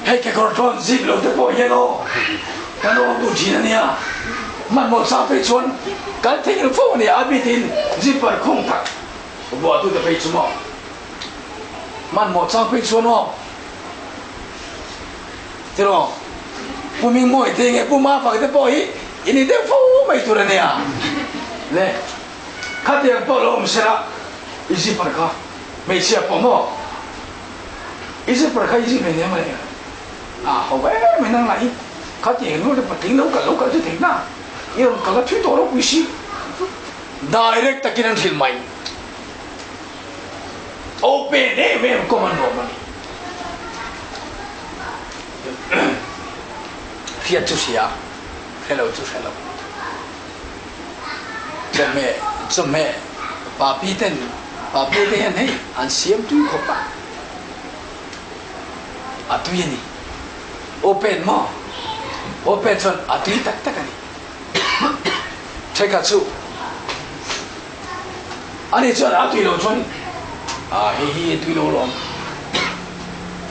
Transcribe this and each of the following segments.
Hei kekawr tlawn zip lo te pawh hian aw kan awm duh thin a nia. Hmanhmawh chang phei chuan kan theihnghilh fo a nia, a bitin zipper khung tak vuah tute phei chu maw. Hmanhmawh chang phei chuan aw tiraw Pu Mingmawi te nge Pu Mafak te pawh hi i ni deuh fo mai tur a nia. Le khatiang pawh lo awm sela i zipper kha hmeichhia pawh maw. I zipper kha i zip hlei nem a ni. A ho em em nang lah hi khatiang nu te patling lo kal lo kal chu thei na i rawn kal a thui tawh ropui si. Direct takin an hrilh mai. Open em em kawm an nuam a ni. Hriat chu hria, hre lo chu hre lo. Chawhmeh chawhmeh papi ten papi te hian hei an siam tui khawp a, a tui a ni. Open maw? Open chuan a tui tak tak a ni. Thenkhat chu ani chuan a tui lo chuan a hei hi a tui lo alawm.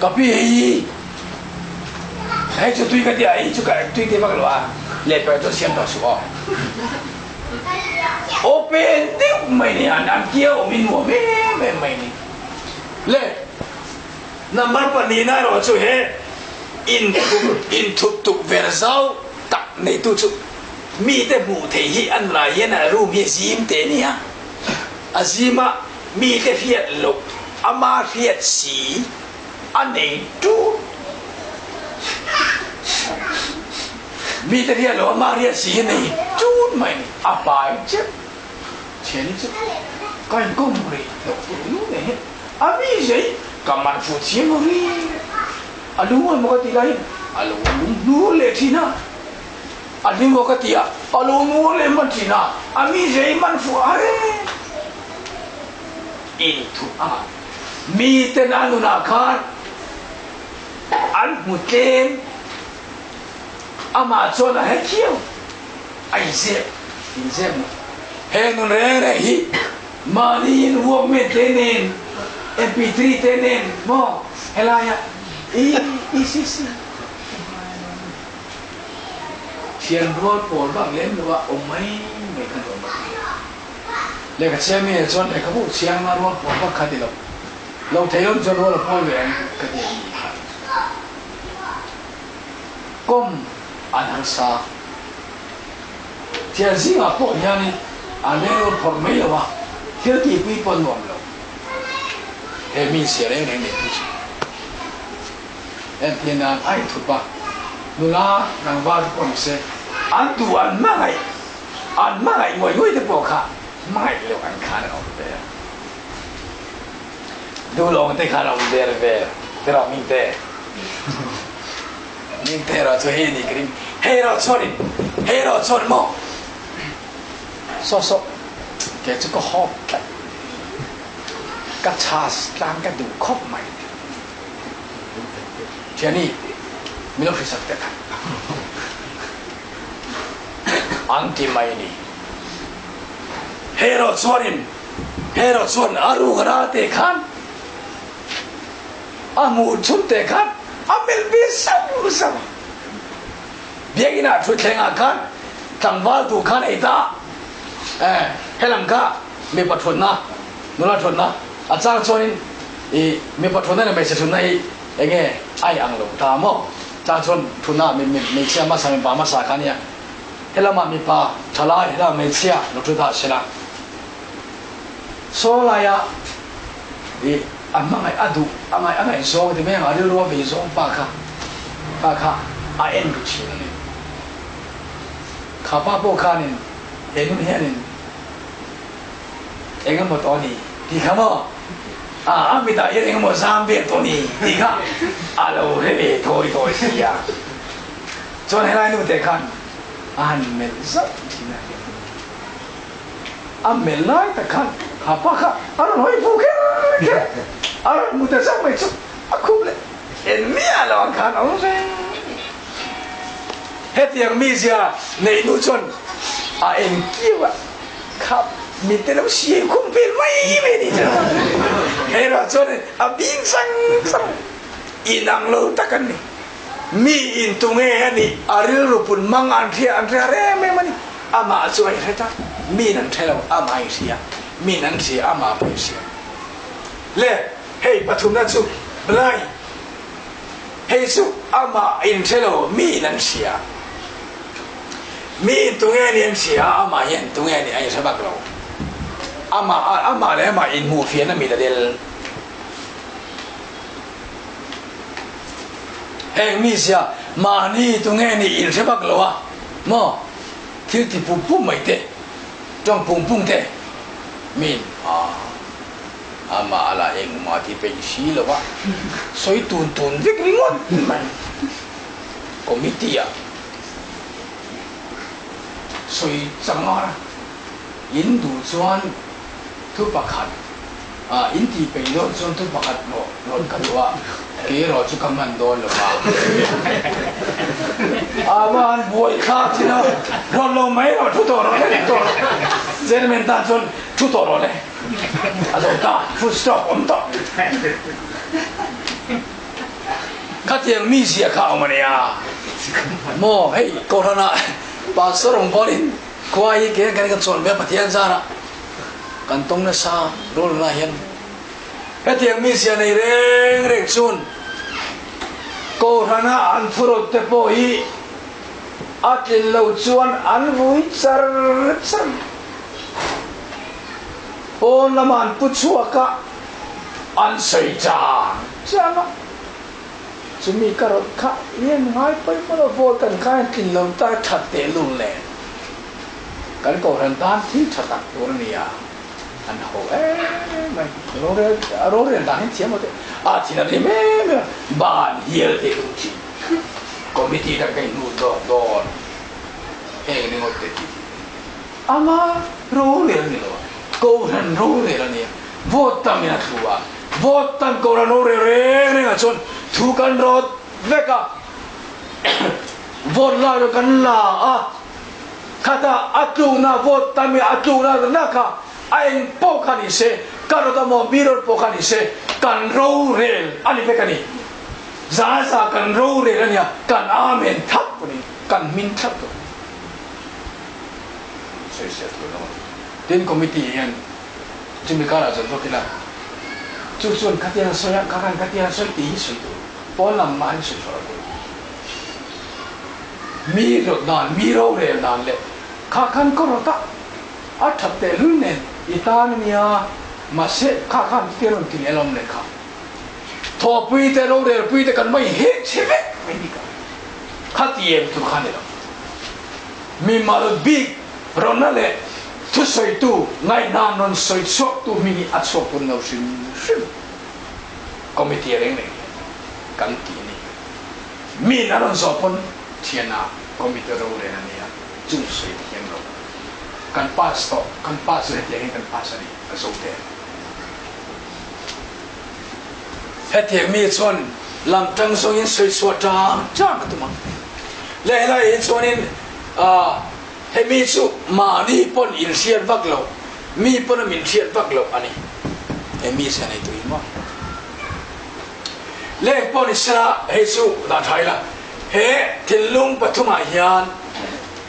Ka pi hei hi hei chu tui ka ti a, hei chu ka tui te vak lo a, lehpek chuan siam tawh suh aw. Open deuh mai ni an an kia awm hi nuam em em mai ni. Le number pahnihna erawh chu he inthup inthup tukverh zau tak neitu chu mite hmuh theih hi an lai hian a room hi a zim teh nia. A zim a, mite hriat loh ama hriat si a nei tu. Mite hriat loh ama hriat si hi a nei tun mai a ni. A pai chep thian hi chu ka inkawm rei loh tur nu nen hian a mi zei ka man fuh chiang lo ri. A lung emaw ka tih laiin a lo lung hnur leh thin a. A hlim aw ka ti a, a lo nuar leh hman thin a, a mi zei man fuh a reng inthup anga miten a nunah khan an hmu tlem, amah chuan a he khiau a inzep inzep maw? He nun reng reng hi mahniin Walkman te nen, MP3 te nen maw helaia i i si si. Thian rual pawl bak lem lo a awm mai mai kha nuam a ti. Lehkha chhiar mi ah chuan lehkhabu chhiang a rual pawl bak kha ti lo. Lo thei lo chuan rual a pawl ve ang ka ti a ni kha. Kawm an harsa. Thian zingah pawh hianin an rilru phawrh mai lo a, thil tihpui pawh nuam lo. He mi insiah reng reng nei tu chu. Entir nan a inthup a, nula tlangval te pawh ni se, an duh an hmangaih, an hmangaih ngawih ngawih te pawh kha hmangaih loh an khan an awm ve a. Duh lawng te khan an awm ve ve tiraw Mingte? Mingte erawh chu hei a ni ka ring. Hei erawh chuanin, hei erawh chuan maw saw saw kei chu ka hawp tlat, ka chhas tlang ka duh khawp mai. Thiani, min lo hrisak teh kha. An ti mai a ni. Hei erawh chuanin, hei erawh chuan a ruk a ral teh khan, a hmuh chhun teh khan a melh ve sauh sauh a. Biakinn-ah thutthlengah khan tlangval duh khan ei ta a, helam kha mipa thutna, nula thutna a chang chuanin I mipa thutna leh hmeichhe thutna hi enge a i ang lo ta maw? Chang chuan thutna ah hmeichhia hmasa mipa hmasa kha ania. Helamah mipa thalai helamah hmeichhia lo thu ta sela. Saw laia i a hmangaih a duh a ngaih a ngaihzawng ti mai ang a rilru a vei zawng pa kha pa kha a en ru thin a ni. Kha pa pawh khanin he nun hianin Eng emaw tawh a ni tih kha maw? A, a mitah hian eng emaw zam vel tawh a ni tih kha a lo hre ve thawi thawi si a. Chuan helai nu te khan a han melh zauh thin a. A melh lai tak khan ha pa kha a rawn hawi phu kher kher a rawn hmu ta zauh mai chu a khup leh en miah lo ang khan a awm reng. Hetiang mizia neih nu chuan a enkiau a. Kha mi te lo siai khum vel mai mai ni chu. Hei erawh chuan a bing sang sang inang lo tak an ni. Mi in tunge a nih a rilru pun mang an hria an hria rem em a ni. Amah chu a inhre ta. Miin an hre lo, amah a inhria. Miin an hria, amah pawh a inhria. Le, hei pathumna chu blind. Hei chu amah a inhre lo, miin an hria. Miin tunge nih an hria a, amah hian tunge nih a inhre vak lo. Amah, amah leh amah inhmuhfiahna mit a del. Heng mizia mahni tunge nih inhre vak lo a maw? Thil ti pum pum mai te, tawng pung pung te min a amah a la engmah ti peih si lo a, sawi tun tun vek ringawt mai. Committee ah sawi changa in duh chuan thu pakhat ah in tih peih dawn chuan thu pakhat rawh rawn ka duh a, kei erawh chu ka hman dawn lo va. A va han buai thlak thin a, rawn lo mai rawh thu tawh rawh le tawh rawh chairman tan chuan thu tawh rawh le a zo ta full stop awm tawh. Khatiang mi zia kha a awm a nia maw hei Kohhranah Pastor rawngbawlin khua hi ke kan kan chawn ve a Pathian zarah Kan tawng nasa rul na hian hetiang mizia nei reng reng chuan Kohhrana an thurawt te pawh hi a tlin lo chuan an vui char char. Pawn lama an pu chhuak a, an sawi chang chang a, chumi ka rawt kha hian ngai pawimawh lo vote kan kai an tlin lo ta that tehlul nen. Kan Kohhran tan thil tha tak tur a ni a, an ho em mai. Rorel rorel dan hi thiam lo teh a thin a rim em em a, ban hial teh duh thin. Committee dang ka inhnu zawk dawn heng ringawt te tih tih. Ama rorel a ni lo a, Kohhran rorel a ni a, vote tam in a thlu a, vote tam Kohhran rorel reng reng ah chuan thu kan rawt vek a, vote lak erawh kan la a. Khata a tlukna vote tam i a tlukna na kha a eng pawh kha ni se, ka rawt amaw mi rawt pawh kha ni se, kan rorel a ni vek a ni. Za za kan rorel a nia, kan amen thlap a ni, kan hmin thlap tawh a ni. Sawisel tur lo a ni. Tin committee hian chumi karah zawt zawt ila, chu chuan khatiang sawi a, kha khan khatiang sawi tih hi sawi tur, pawn lam mah hi sawi chhuah lo tur. Mi rawt dan, mi rorel dan leh kha khan ka rawt a, a that tehlul nen i tan a nia, mahse kha khan chutia rawn ti leh alawm leh kha. Thawhpui te, rorelpui te kan va inhek chhe vek mai ni ka. Khati em tur kha ni lo. Mi mal bik rawnna leh thusawitu ngaihdan rawn sawi chhuaktu hming hi a chhuak tur lo hrim hrim. Committee reng reng hian kan ti a ni. Min a rawn zawh pawn thiana committee rorel a nia, chung sawi thiam lo. Kan pass tawh, kan pass chu hetiangin kan pass a ni, a zo te. Hetiang mi chuan lam tang zawngin sawi chhuah tang tang a tum ang. Leh helai hi chuanin ah hemi chu mahni pawn inhriat vak loh, mi pawn a min hriat vak loh a ni. He mi zia nei tui maw? Leng pawh ni sela hei chu dah tha ila, he thinlung pathumah hian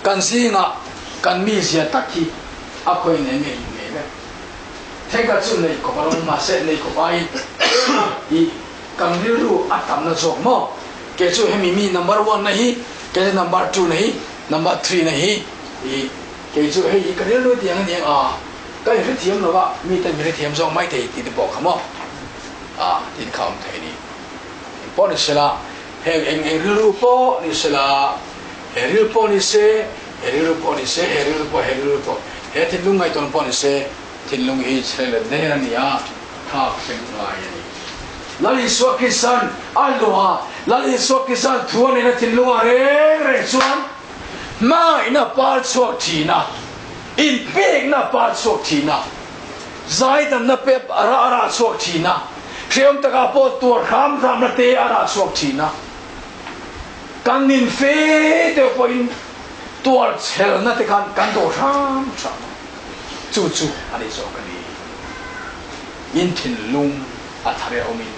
kan zingah kan mizia tak hi a khawi nei ngei ngei vek. Thenkhat chu nei khawp a rawn mahse nei khawp aiin i kan rilru a tamna zawk maw? Kei chu hemi mi number one na hi, kei chu number two na hi, number three na hi i kei chu hei hi ka rilru tiang a ni ang a, ka inhrethiam lo a, mite min hrethiam zawk mai thei tih te pawh kha maw? A tin kha awm thei a ni. Eng pawh ni sela, heng eng eng rilru pawh ni sela, he rilru pawh ni se, he rilru pawh ni se, he rilru pawh, he rilru pawh, he thinlung ngaihtuahna pawh ni se, thinlung hi chhe let der a ni a, thlak feng ngai a ni. Lal Isua Krista'n a luah a, Lal Isua Krista'n thu a neihna thinlungah reng reng chuan hmangaihna par chhuak thin a, inpekna par chhuak thin a, Zaidamna pep a rah a rah chhuak thin a, hreawm takah pawh tuar hram hramna te a rah chhuak thin a. Kan nin fe deuh pawhin tuar chhelna te khan kan dawh hram hram a, chu chu a ni zawk a ni. In thinlung a thar e awmin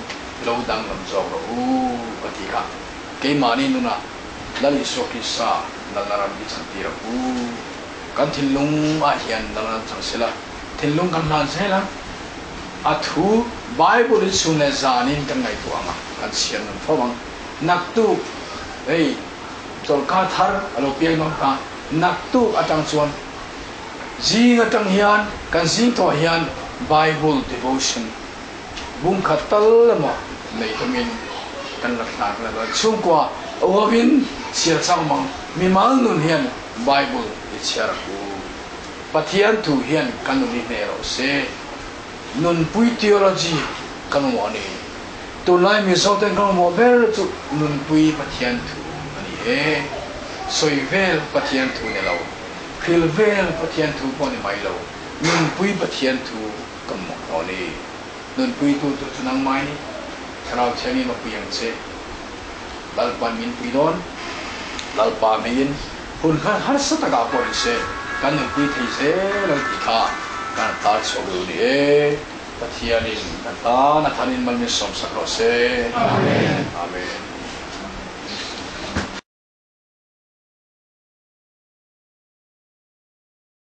lo danglam zawk rawh u ka ti kha. Keimahni nunah Lal Isua Krista lalna ram hi chantir ang u. Kan thinlung ah hian lalna chang sela, thinlung kan hlan zel ang. A thu Bible in chhun leh zanin kan ngaihtuah ang a, kan chhiar nun fo ang. Naktuk, hei chawlhkar thar a lo piang dawn kha, naktuk atang chuan zing atang hian kan zing tawh hian Bible devotion bung khat tal emaw nei tumin kan la thlak la dawn. Chhungkua uavin chhiar chang mang mimal nun hian Bible i chhiar ang u. Pathian thu hian kan nun i hneh rawh se. Nunpui theology kan mamawh a ni. Tunlai Mizo ten kan mamawh ber chu nunpui Pathian thu a ni e. Sawi vel Pathian thu ni lo, hril vel Pathian thu pawh ni mai lo, nunpui Pathian thu kan mamawh tawh a ni. Nunpui tu tur chu nangmah i ni. Thlarau Thianghlim a pui ang che. Lalpa'n min pui dawn. Lalpa hmeiin hun kha harsa takah pawh ni se kan nunpui thei zel ang tih kha kan tar chhuak duh ni e. Pathianin kan tan a thanin mal min sawmsak rawh se. Amen. Amen.